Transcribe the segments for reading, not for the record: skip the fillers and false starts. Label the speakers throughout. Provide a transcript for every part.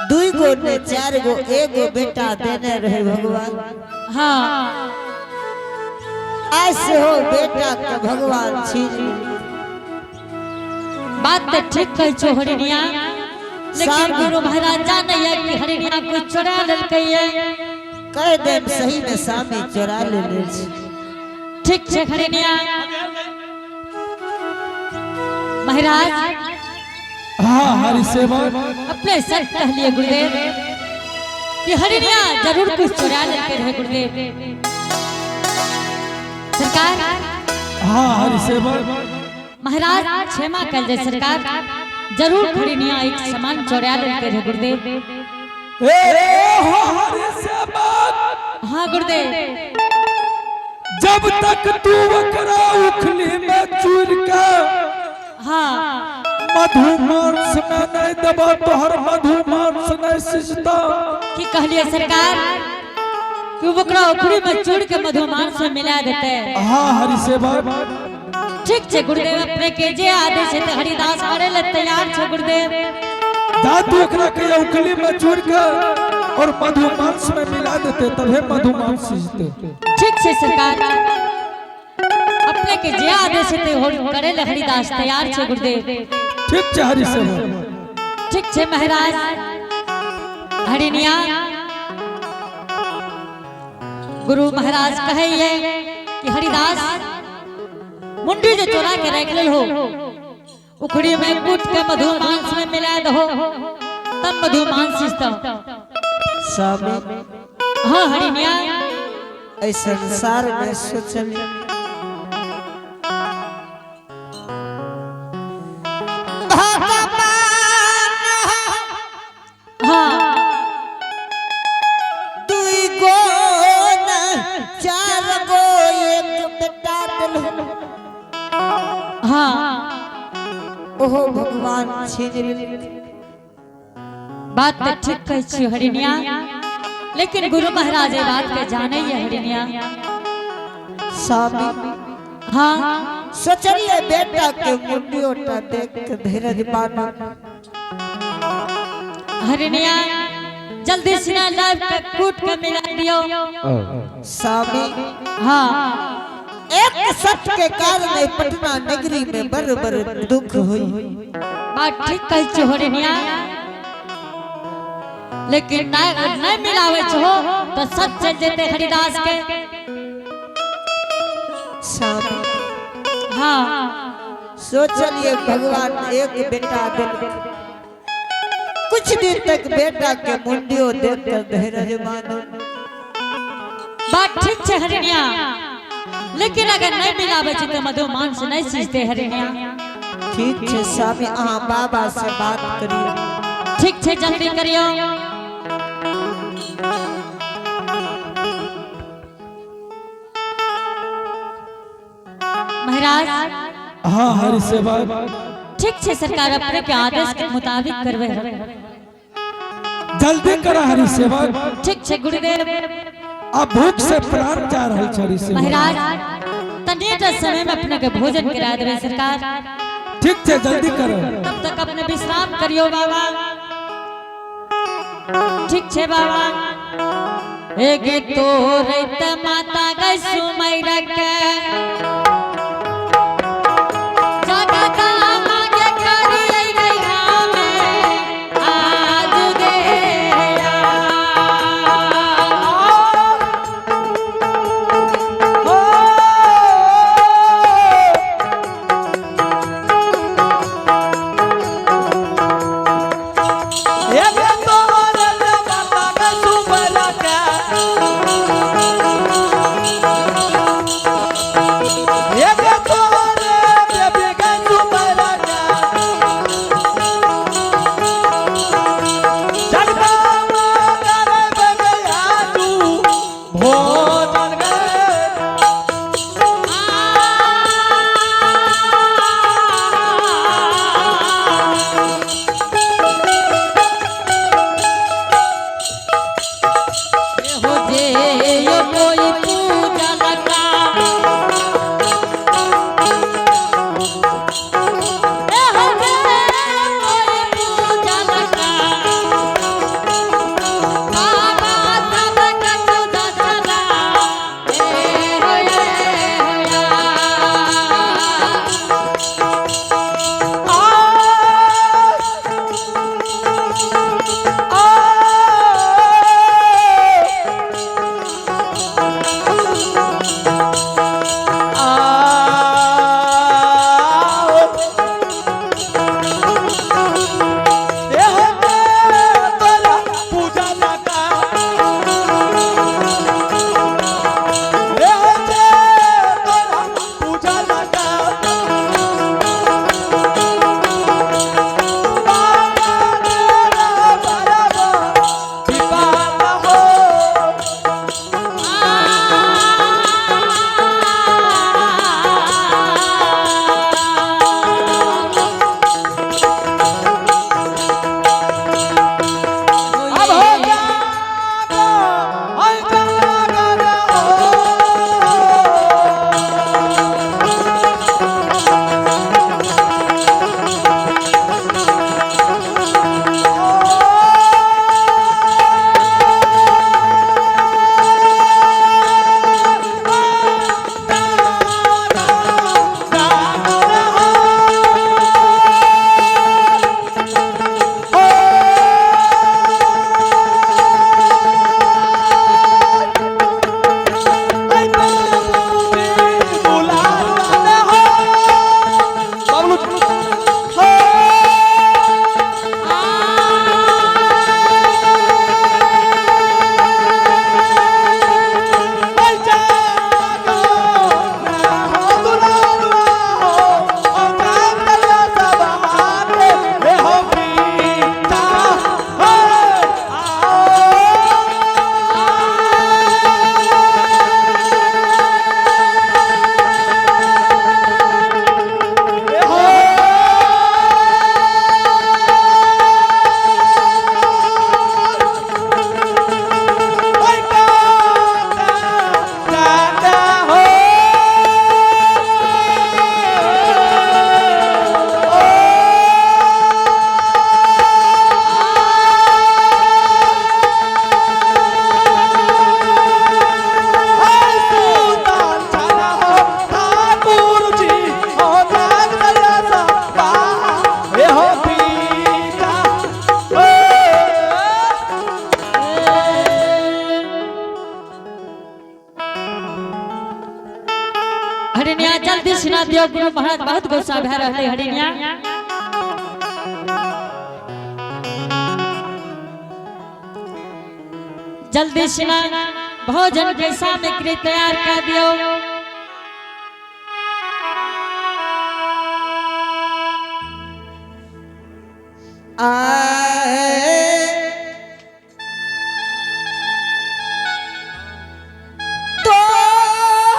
Speaker 1: दुई गो ने चार गो एगो बेटा देने रहे भगवान।
Speaker 2: हाँ।
Speaker 1: आज से हो बेटा के भगवान छीन लेलकै।
Speaker 2: बात तो ठीक कहै छो हरिणिया, लेकिन
Speaker 1: सामी।
Speaker 2: गुरु महाराज जानै है कि हरिणिया कुछ चोरा लेलकै है।
Speaker 1: कह देम सही में सामी चोरा लेले छी।
Speaker 2: ठीक छै हरिणिया। महाराज।
Speaker 3: हाँ हरि सेवक।
Speaker 2: अपने सच कहलिए गुरुदेव कि हरिणिया जरूर कुछ चुरा लेके रहे गुरुदेव सरकार।
Speaker 3: हाँ हरि सेवक।
Speaker 2: महाराज क्षमा कर जाए सरकार, जरूर हरिणिया एक सामान चोरा लेके रहे गुरुदेव।
Speaker 3: ए हो हरि सेवक।
Speaker 2: हाँ गुरुदेव।
Speaker 3: जब तक तू ओकरा उखली में चूर के
Speaker 2: हाँ
Speaker 3: मधुमांस में नहीं देबा, तोहर मधुमांस नहीं सिजता।
Speaker 2: की कहलिए सरकार कि ओकरा उखड़ी में चूर के मधुमांस में मिला देते?
Speaker 3: हाँ हरि सेवक।
Speaker 2: ठीक छै गुरुदेव, अपने के जे आदेश है हरिदास करे ले तैयार छै गुरुदेव।
Speaker 3: जा तू ओकरा के उखली में चूर के और मधुमांस में मिला देते, तबे मधुमांस सिजते।
Speaker 2: ठीक छै सरकार, अपने के जे आदेश है करे ले हरिदास तैयार छै गुरुदेव।
Speaker 3: ठीक छै हरि सेवक।
Speaker 2: ठीक छै महाराज। हरिणिया, गुरु महाराज कहे है कि हरिदास मुंडी जो चोरा के रख लेल हो, उखड़ी में कूट के मधुमांस में मिला दहो, तब मधुमांस सिजतो।
Speaker 1: स्वामी।
Speaker 2: हाँ हरिणिया।
Speaker 1: एहि संसार में सोचली भगवान
Speaker 2: हाँ
Speaker 1: दुई गो न चार गो एक बेटा देलहो।
Speaker 2: हाँ
Speaker 1: ओहो भगवान छीन लेलकै।
Speaker 2: बात तो ठीक कहै छी हरिणिया, लेकिन गुरु महाराज ये बात के जाने है हरिणिया।
Speaker 1: स्वामी।
Speaker 2: हाँ।
Speaker 1: सोचलिए बेटा के मुंडियोटा देख के धीरज बाना।
Speaker 2: हरिणिया, जल्दी से ना लाव के कूट के मिला दियो।
Speaker 1: स्वामी।
Speaker 2: हाँ।
Speaker 1: एक सत्य के कारण पटना नगरी में बड़ बड़ दुख हुई।
Speaker 2: बात ठीक कहै छी हरिणिया, लेकिन नहीं नहीं मिलावे छो तो सब चल जेते हरिदास के।
Speaker 1: स्वामी।
Speaker 2: हाँ।
Speaker 1: सोचलिए भगवान एक बेटा दिल, कुछ दिन तक बेटा के मुंडियो देख कर धीरज मानो।
Speaker 2: बात ठीक छै हरिणिया, लेकिन अगर नहीं मिलावे छै तो मधुमांस नहीं सींचते हरिणिया।
Speaker 1: ठीक है स्वामी, अहाँ बाबा से बात करियो।
Speaker 2: ठीक छै, जल्दी करियो। महाराज।
Speaker 3: हाँ हरि सेवक।
Speaker 2: ठीक छै सरकार, अपने के आदेश के मुताबिक करवे।
Speaker 3: जल्दी करा हरि सेवक।
Speaker 2: ठीक छै गुरुदेव।
Speaker 3: अब भूख से प्राण जा रहा है हरि सेवक।
Speaker 2: महाराज, तनिटा समय में अपने के भोजन करा देवे सरकार।
Speaker 3: ठीक है, जल्दी करो।
Speaker 2: तब तक अपने विश्राम करियो बाबा। ठीक छै बाबा। एक तोरैत माता गै सुमैर के जगदम्बा के करियै गै हमे आज गे।
Speaker 4: एक
Speaker 2: दियो। गुरु महाराज बहुत गुस्सा भए रहले हरिणिया। जल्दी से ना भोजन के सामग्री तैयार कर दियो।
Speaker 1: आए तो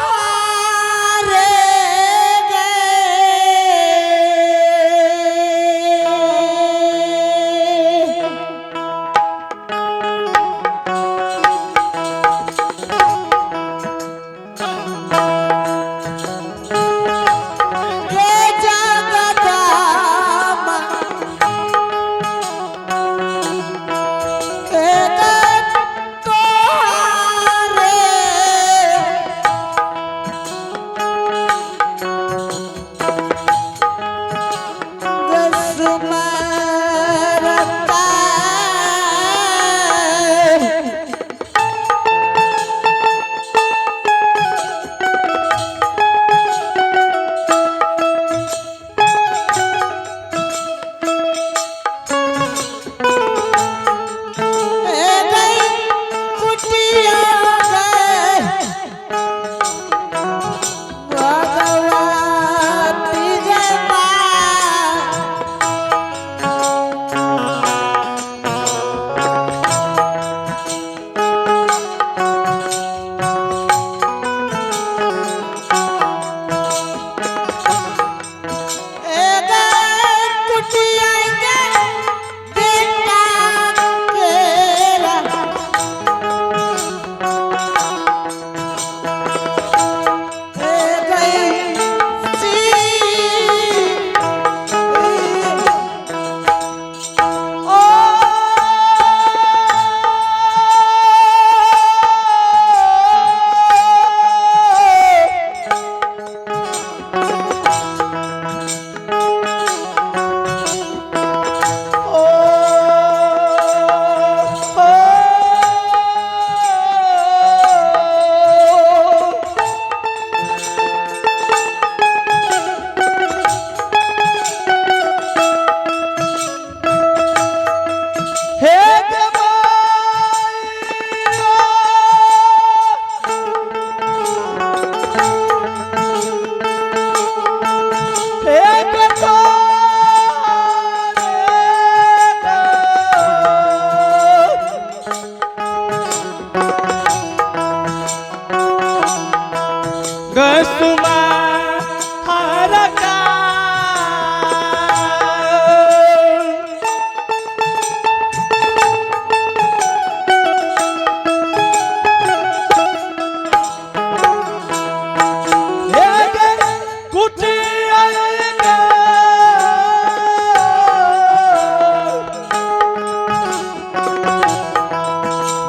Speaker 1: हारे गए। के जगदामा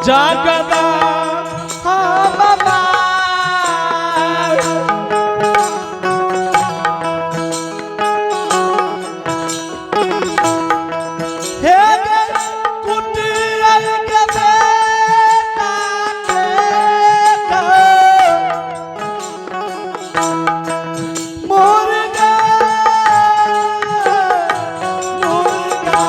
Speaker 3: जागदा हम हे गे कुटिया के बेटा के मुर्गा मुर्गा।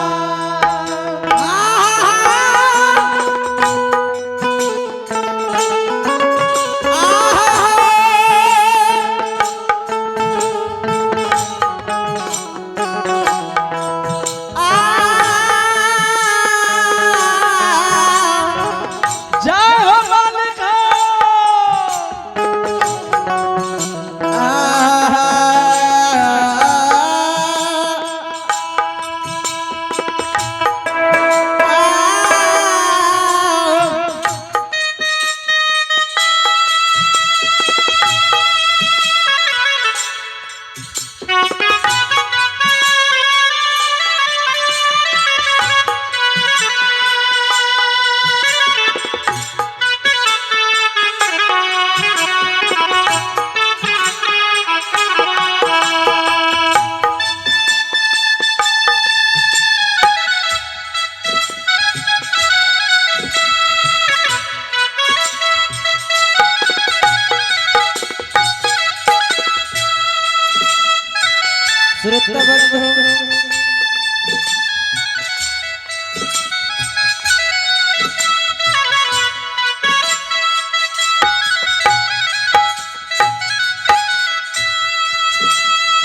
Speaker 1: बंधु,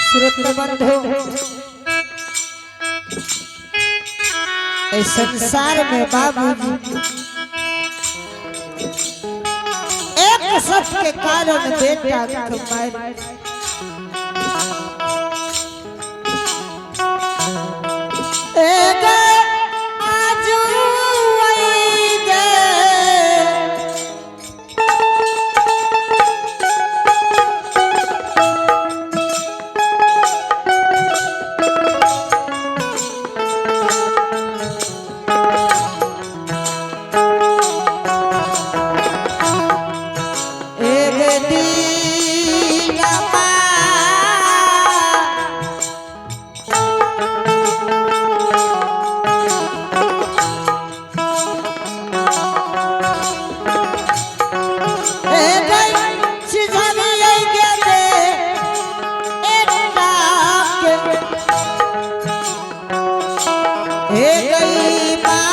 Speaker 1: श्रोता बंधु, इस संसार में बाबूजी एक सत के कारण बेटा कमाए। एक आजू आई गे। एक दिन गई माँ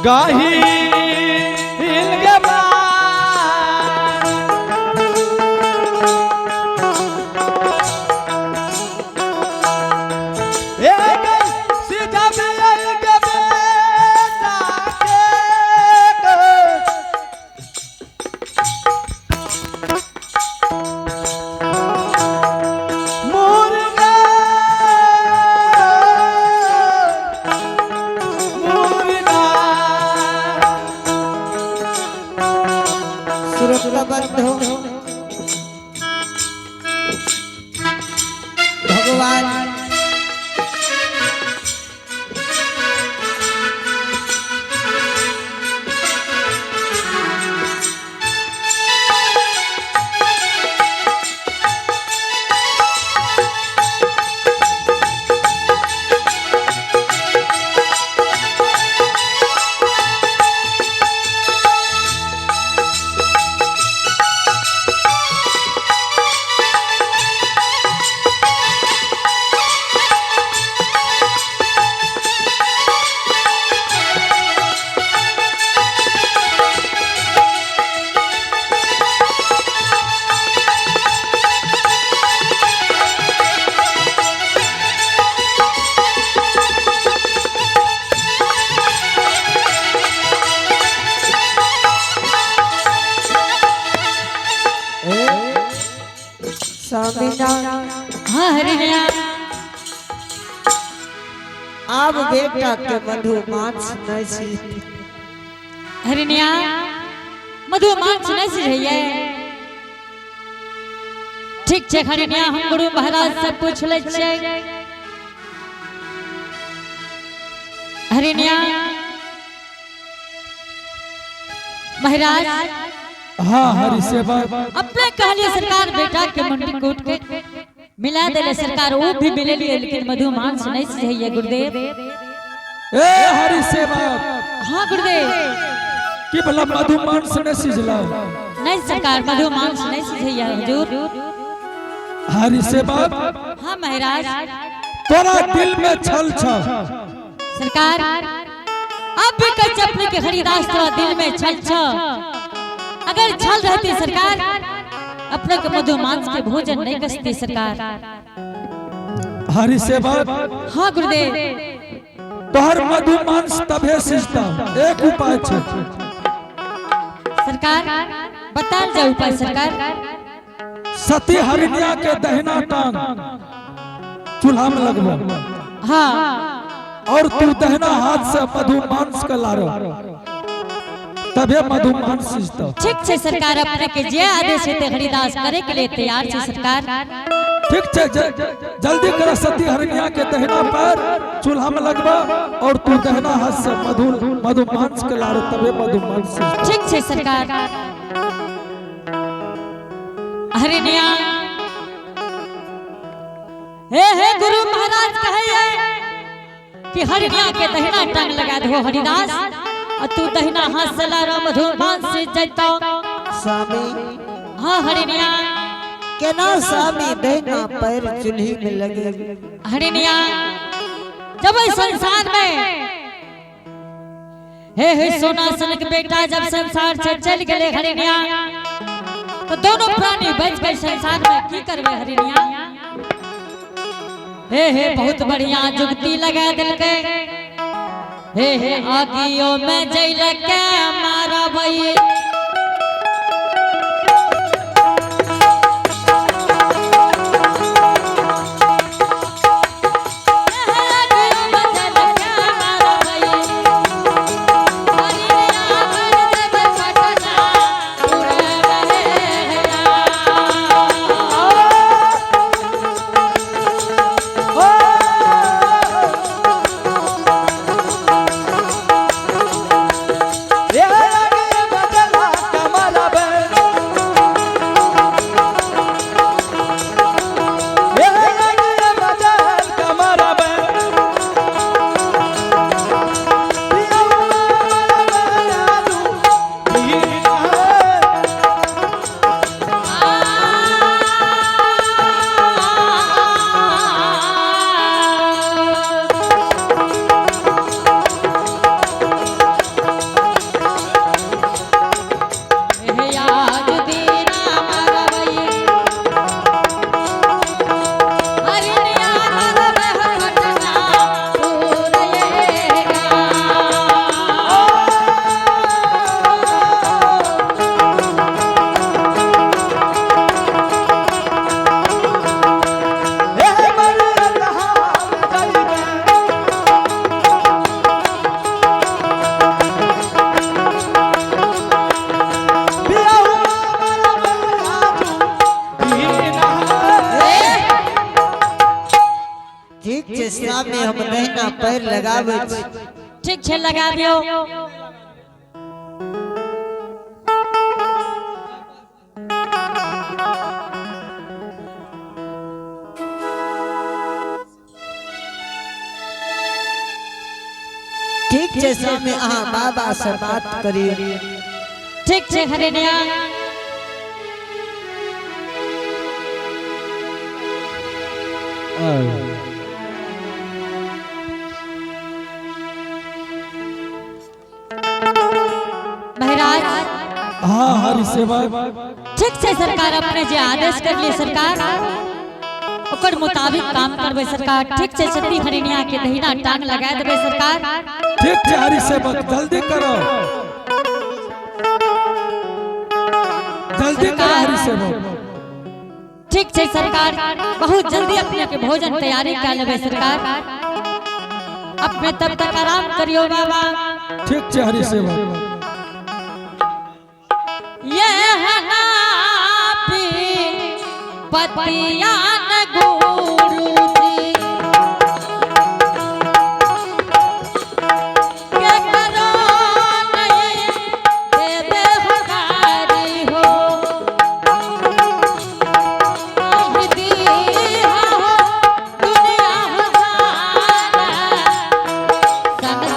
Speaker 3: गाही
Speaker 1: श्रोता बंधु, भगवान स्वामीनारायण।
Speaker 2: हाँ हरिणिया।
Speaker 1: अब बेटा के मधु माछ नहीं छी।
Speaker 2: हरिणिया, मधु माछ नहीं सिझैये। ठीक छै हरिणिया, हम गुरु महाराज से पूछ लै छियै। हरिणिया महाराज।
Speaker 3: हाँ हरि सेवक।
Speaker 2: अपने कहलिए सरकार बेटा के मुंडी कूट के मिला देले सरकार, वो भी मिले लिए, लेकिन मधु मांस नहीं सिझैये गुरुदेव।
Speaker 3: ए हरि सेवक।
Speaker 2: हाँ गुरुदेव।
Speaker 3: कि भला मधुमांस ने सिझला?
Speaker 2: नहीं सरकार, मधु मांस नहीं सिझैया हुजूर।
Speaker 3: हरि सेवक।
Speaker 2: हाँ महाराज।
Speaker 3: तोरा दिल में छल छ।
Speaker 2: सरकार, अब भी कह अपने के हरिदास तोरा दिल में छल छ। अगर छल रहती सरकार, अपने के मधु मांस के भोजन नहीं कसती सरकार।
Speaker 3: हरि सेवक।
Speaker 2: हाँ गुरुदेव।
Speaker 3: तोहर मधुमांस तभे सिझता, एक उपाय छे।
Speaker 2: सरकार, बताल जाओ उपाय सरकार।
Speaker 3: सती हरिणिया के दहिना टांग चूल्हा में लगबो और तू दहिना हाथ से मधुमांस के लारो, तभे मधुमांस सिझता।
Speaker 2: ठीक छे सरकार, अपने के जे आदेश हेते हरिदास करे के लिए तैयार छे सरकार।
Speaker 3: ठीक छे, जल्दी कर, सती हरिणिया के दहिना पैर चूल्हा में लगबा और तू दहिना हाथ से मधुमांस के लारो, तभे मधुमांस सिझता।
Speaker 2: ठीक छे सरकार। हरिणिया, हे हे गुरु महाराज कहे है कि हरिणिया के दहिना टांग लगा दो हरिदास और तू दहिना हाथ से लारो, मधुमांस से जैतो।
Speaker 1: स्वामी।
Speaker 2: हाँ हरिणिया।
Speaker 1: केना स्वामी दहिना पैर चूल्ही में लगे?
Speaker 2: हरिणिया, जब इस संसार में हे हे सोना सनक बेटा जब संसार से चल गए हरिणिया, तो दोनों प्राणी बच गए संसार में, की करवे हरिणिया? हे हे बहुत बढ़िया जुगती लगा दिलके। हे हे आगियो में जैल के मारा भई।
Speaker 1: ठीक छे स्वामी, हम दहिना पैर लगावे छी।
Speaker 2: ठीक छे, लगाबियो।
Speaker 1: ठीक छे स्वामी, अहाँ बाबा से बात करियो।
Speaker 2: ठीक छे हरिणिया। महाराज।
Speaker 3: हाँ हरि सेवक।
Speaker 2: ठीक छे सरकार, अपने जे आदेश कर लिए सरकार, ओकर मुताबिक काम करबै सरकार। ठीक छे, सती हरिणिया के दहिना टांग लगा देबै सरकार।
Speaker 3: ठीक छे हरि सेवक, जल्दी करो, जल्दी करो हरि सेवक।
Speaker 2: ठीक छे सरकार, बहुत जल्दी अपने के भोजन तैयारी कर लेबै सरकार। अपने तब तक आराम करियो बाबा।
Speaker 3: ठीक छे हरि सेवक।
Speaker 2: ये पतियान गुरु जी के करो नहीं देवे हमारी हो, नहीं दी हो दुनिया हमारा संसार में।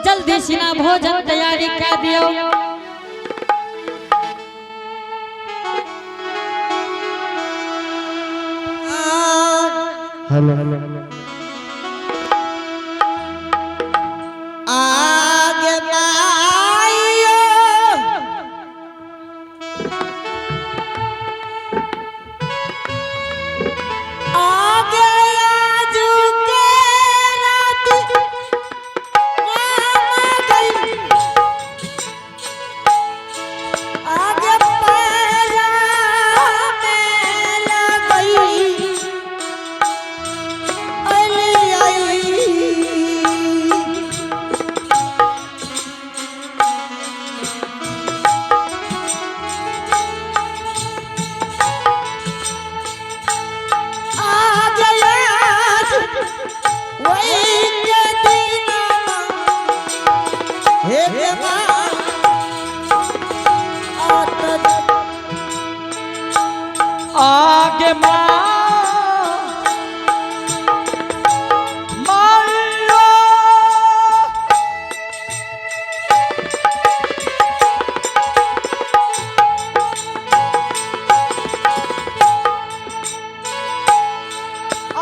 Speaker 2: जल्दी सिना भोजन तैयारी कर दियो।
Speaker 4: हेलो
Speaker 1: आगे माइयो आगे आजू के रात नाम गई आगे पैरा में लगई अली आई। आगे आज वही के दिनमा हे गे माँ आतज
Speaker 3: आगे माँ माइयो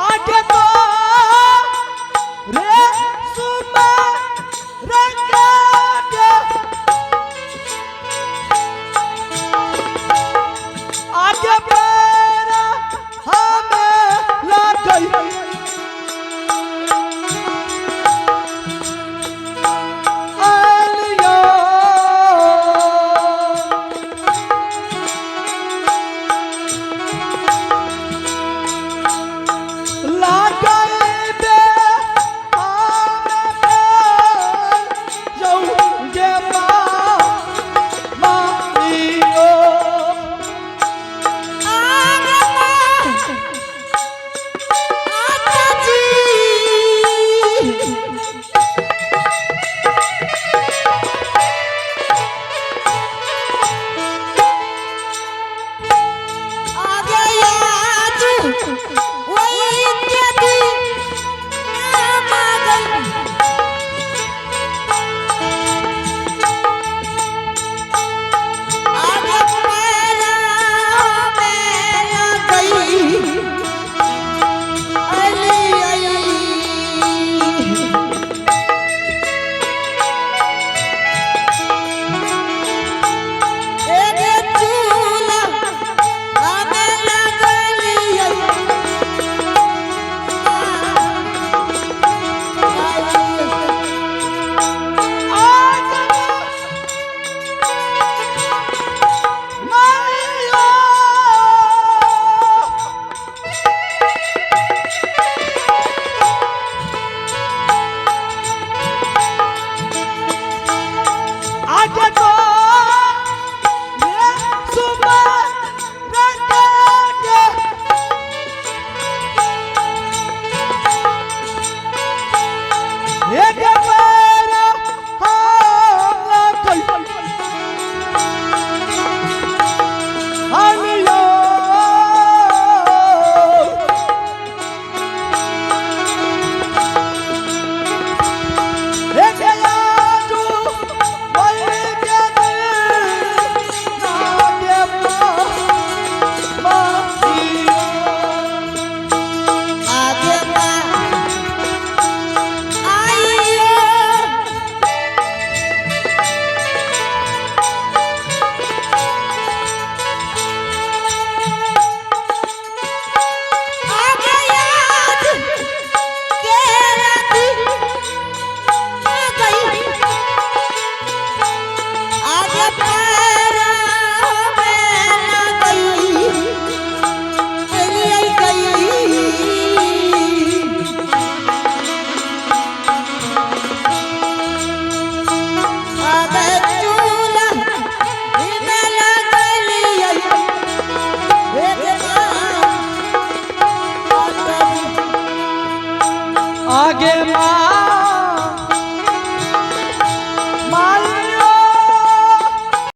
Speaker 3: आगे तो रे सुमा रंग आगे पैरा हमें लग गई आलिया। लागई बे हमें जाऊंगे माँ माइयो।
Speaker 1: आगे माँ आताजी आगे आज वही के दिन गई आगे पैरा में गई अली आई। एक चूल्हा हमें लगली आगे माँ आइयो। आगे याद के रात आ गई। आगे पैरा में गई अली गई। आगे चूल्हा में लगली एक माँ
Speaker 3: आगे माँ